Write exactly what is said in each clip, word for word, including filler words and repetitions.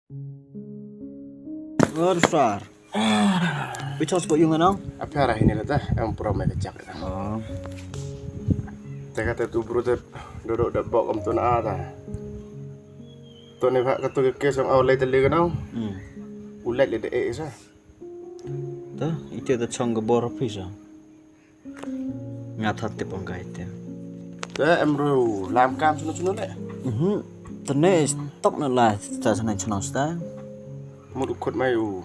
Ur sar. Bichos ko yung ano? Apa arah ini kata? Em pura mai kecak. Oh. Teka tu bro tu duduk dak bok om tu na ada. Tu ni pak ketu ke kes yang awal lai tali kenau. Hmm. Ulat le de eh sa. Tu itu tu chong ke bor pisa. Nga thot tip ong kai te. Te em ru lam kam sunu sunu le. Mhm. Tene stok na la sta sana chano sta. Mut u khut mai u.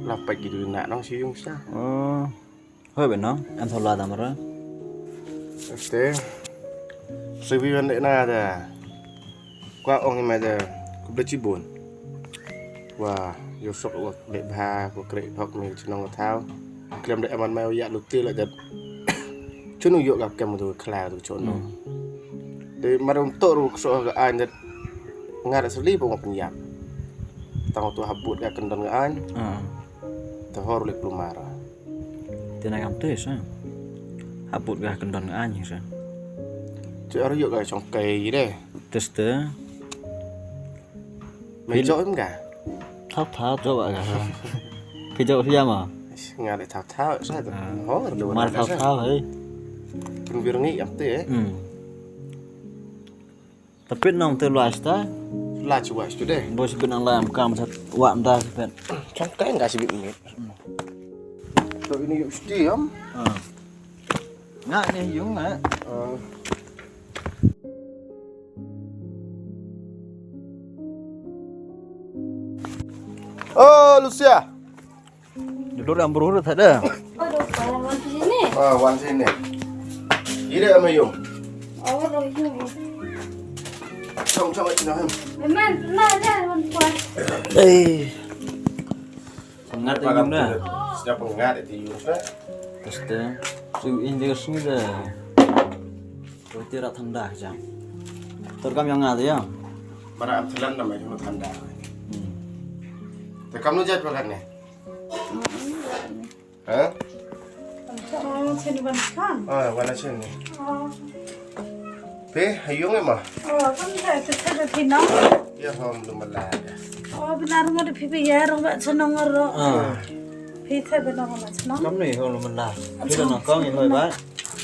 La pai ki du na nong si yung sta. Oh. Hoi be nong, em thola dam ra. Este. Sibi wan de na da. Kwa ong ma da ku ble chibun. Wa yo sok wa le bha ku kre thok ni chnong thaw. Klem de aman ma ya lu til la jat. Chunu yo gap kem du khla du chono. De mar um to ru so ga an jat. Ngar sli po ngop nyap. Tang tu habut ga kendon ga an. Ah. Te hor le plumara. Te na kam te sa. Habut ga kendon ga an sa. Te ar yo ga chong kai de. Tes te. Mai jo im ga. Thau thau jo ba ga. Phi jo phi ma. Nga le thau thau sa te. Ah. Hor le mar thau thau hei. Pun bir ngi am te. Hmm. Tapit nong te luas ta. Luas luas tu de. Bos bin ang lam kam sat wa mda sat. Chong kai nga sibit ni. To ini yuk stiam. Ah. Nga ni yung nga. Ah. Oh, Lucia. Duduk dalam beruruh tak ada. Aduh, wan sini. Ah, wan sini. Ira ama yung. Oh, ro yung. Chong chong ina hem. Memang na na wan kuat. Eh. Pengat yung dah. Siapa pengat itu yung sa? Pasti. Su India sudah. Roti rak thanda jam. Terkam yang ada ya. Para am telan nama yung thanda. Hmm. Terkam lu jat makan ni. Ha? Chen wan kan. Ah, wana chen ni. Oh. Pe, hayung ema. Oh, kan sa tu tu tu no. Ya hom lu malada. Oh, benar mo de pipi ya rong ba chenong ro. Ah. Pe te benar mo chenong. Kam ni ho lu malada. Pe na kong i hoi ba.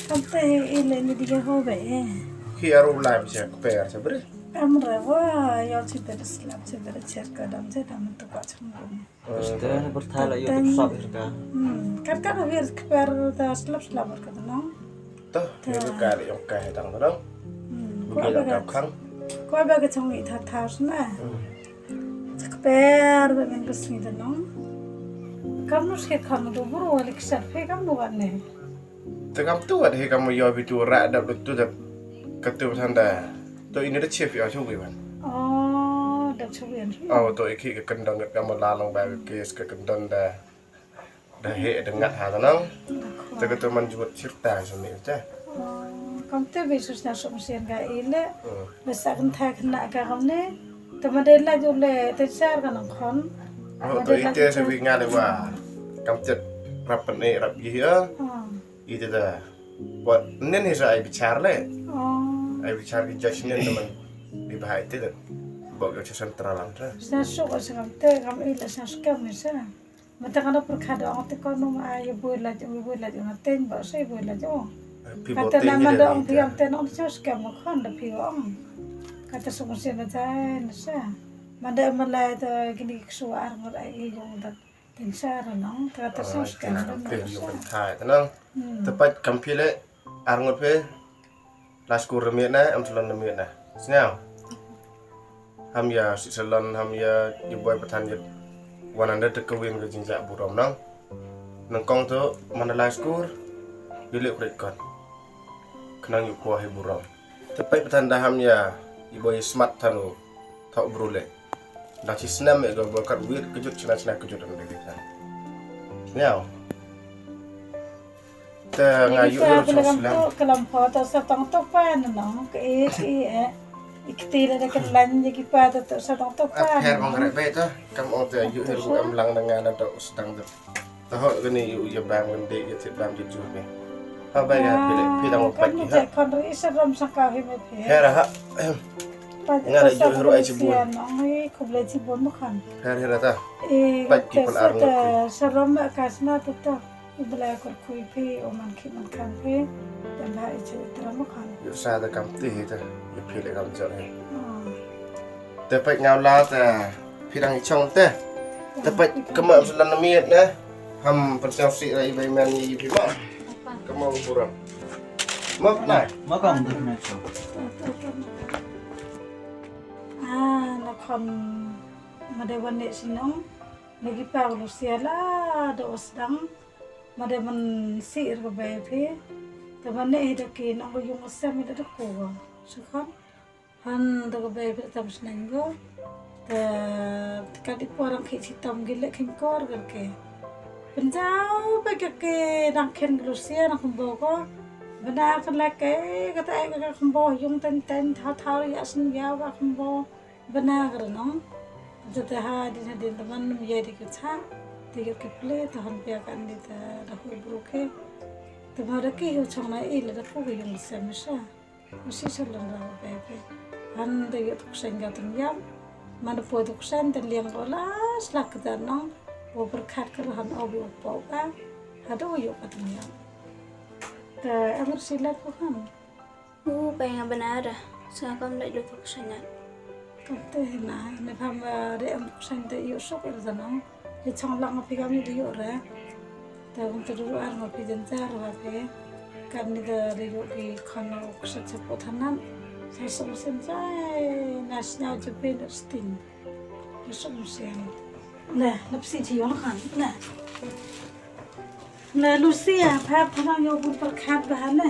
Kam te i le ni dia ho ba eh. Ki aru lai bisa keper sebre. Am ra wa yo ci ber slap ci ber cer ka dam ci dam tu ka chenong. Stene berthala yo tu sab ka. Hmm, kat kat wir kper ta slap slap ber ka nong. Toh, yo ka le yong ka hetang nong. Hmm, ko ba ka khang. Ko ba ka chong i tha tha sna. Kper ba men ka sngi ta nong. Kam nu ske kham tu buru wali ksat phe kam nu wan ne. Te kam tu wat he kam yo bi tu ra dap tu dap ka tu than da. To ini da chef yo chu wi ban. Oh, da chu wi. Oh, to iki ka kendon ka ma la long ba ke ka kendon da. Da he da ngat ha nang. Te ka tu man juat chirta sa ni te. Oh, kam te bi sus na som sien ga ile. Ba sa kan tha kan na ka kam ne. Te ma de la ju le te sar ka nang khon. Oh, to ite sa wi nga le wa. Kam te rap ne rap yi ya. Ite da. Wat nen hi sa ai bichar le. Oh. Ai bichar ki judge nen teman. Di bahai te da. Bok yo central an ra. Sa su ko sa kam te kam ila sa su kam ni sa. Mata kana pur khada ong te kono ma ai bui la jo bui la jo na ten ba sai bui la jo. Kata na ma da ong piam te nong sa su kam ma khon da pi ong. Kata su ko se na jai na sa. Ma da ma lai da kini ksu ar ngur ai i yong da. Tin sar nong, ta ta sar skhem nong. Te pat kam phi le ar ngut phi la skur remiet na, am salon remiet na. Sniaw. Ham ya si salon, ham ya i boi pathan ya. Wan anda te kawin ka jingjak burom nong. Nang kong tu mana la skur. Yu le kret kot. Khnang yu po hi burom. Te pat pathan da ham ya i boi smart thanu. Thok bru le. Dang chi snem e go bo kat wir kejut china china kejut am dei kan. Miau. Te nga yu yu chong snem. Kalam pho ta sa tong tok pa na no ke e ke e. Ikti le de kan lan ye ki pa ta sa tong tok pa. Her bang re be ta kam o te yu yu em lang na nga na do sedang de. Taho kani yu yu bam kan de ye tit bam jujur be. Ha ba ya pile pile mo pa ki ha. Kan ri sa ram sa ka hi me phe. Her ha. Nga la ju ruh ai chibun. Ai khublei chibun mo khan. Her her ta. Eh, pait ki pal ar ngut. Shalom ma ka sna ta ta. U Blei kyrkhu ïa phi, u man khih man khan phi. Te ba i chu itra mo khan. Ïa sa da kam ti hi ta. Ïa phi le kam jot hi. Te pait nga la ta. Phi dang i chong te. Te pait ka ma sa lan miet ne. Ham pyrchang si rai bai man i phi ma. Ka ma pura. Ma na. Ma ka ong tu na chong. Ah, na kham ma de wan ne sinong. Na ki pa lu sia la do sdang. Ma de man si ir ka bai phi. Te ma ne da ki nong yung sem da ko. Su kham. Han da ka bai phi tam sneng go. Te ka di por ang khi si tam gi le khin kor ka ke. Penjau ba ka ke dang khen lu sia na kham bo ko. Bana ka la ke ka ta ka kham bo yung ten ten tha tha ya sin ya ba kham bo. Bana ka nong. Jate ha di na di teman num ya di ke cha. Di ke ple ta han pia kan di ta da hu bru ke. Te ma da ki hu chong na i le da pu ke yung sem sa. Usi sa lon ra ba pe. Han da yu tuk sen ga tum yam. Ma da pu tuk sen te liang ko la slak ka nong. Pu pyrkhat ka han o bi u po ka. Ha da yu ka tum yam. Te amur si la ko han. U pai nga bana da. Sa kam da yu tuk sen ya. Kam te na ne pham re am tuk sen te yu sok er da nong. Ri chong lang ma phi kam ri yu re. Te kum te ru ar ma phi jen jar ma phi. Kan ni da ri yu ki khon na uk sa che po thanan. Sa sum sen jai na snya je pe na sting. Ri sum sen. Na, na psi ji yon khan. Na. Na Lucia, pha pha nang yo bun pyrkhat ba na.